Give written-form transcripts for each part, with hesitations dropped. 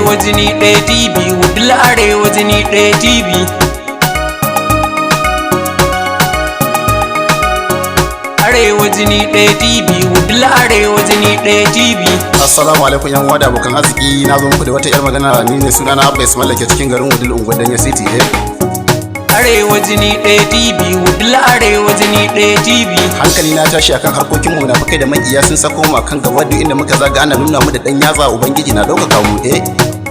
Arewa jini ɗaya TV, Wudil Arewa jini ɗaya TV. Arewa jini ɗaya TV, Wudil Arewa jini ɗaya TV. Assalamu alaikum yan uwa da abokan arziki. Na zo muku da wata yar magana. Ni ne sunana Abba Ismail da ke cikin garin Wudil, unguwar Danya City. Arewa jini ɗaya TV, Wudil Arewa jini ɗaya TV. Hankali na tashi akan harkokin mu. Munafukai da makiya sun sako mu akan gaba. Duk inda muka zaga ana nuna mu da dan yatsa. Ubangiji na ɗaukaka mu.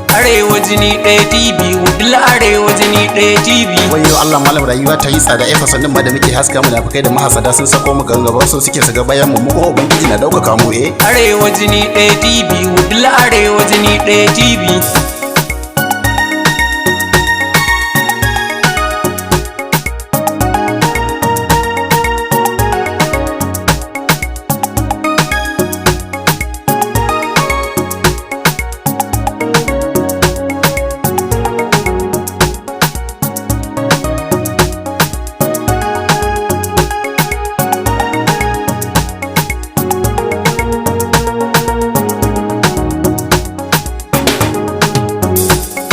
Arewa jini ɗaya TV, Wudil Arewa jini ɗaya TV. Wayo Allah, malam, rayuwa ta yi tsada. Fasannin ma da muke haska, munafukai da mahasada sun sako mu kan gaba, so suke su ga bayan mu. Mu kuma Ubangiji na ɗaukaka mu. Arewa jini ɗaya TV, Wudil Arewa jini ɗaya TV.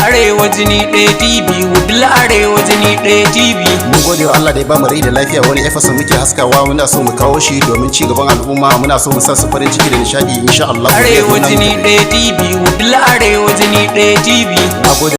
Arewa jini ɗaya TV, Wudil Arewa jini ɗaya TV. Mun gode wa Allah da ya bamu rai da lafiya. Wani episode muke haskawa, muna so mu kawo shi domin ci gaban al'umma. Muna so mu sa su farin ciki da nishadi, insha Allah. Arewa jini ɗaya TV, Wudil Arewa jini ɗaya TV. Na gode.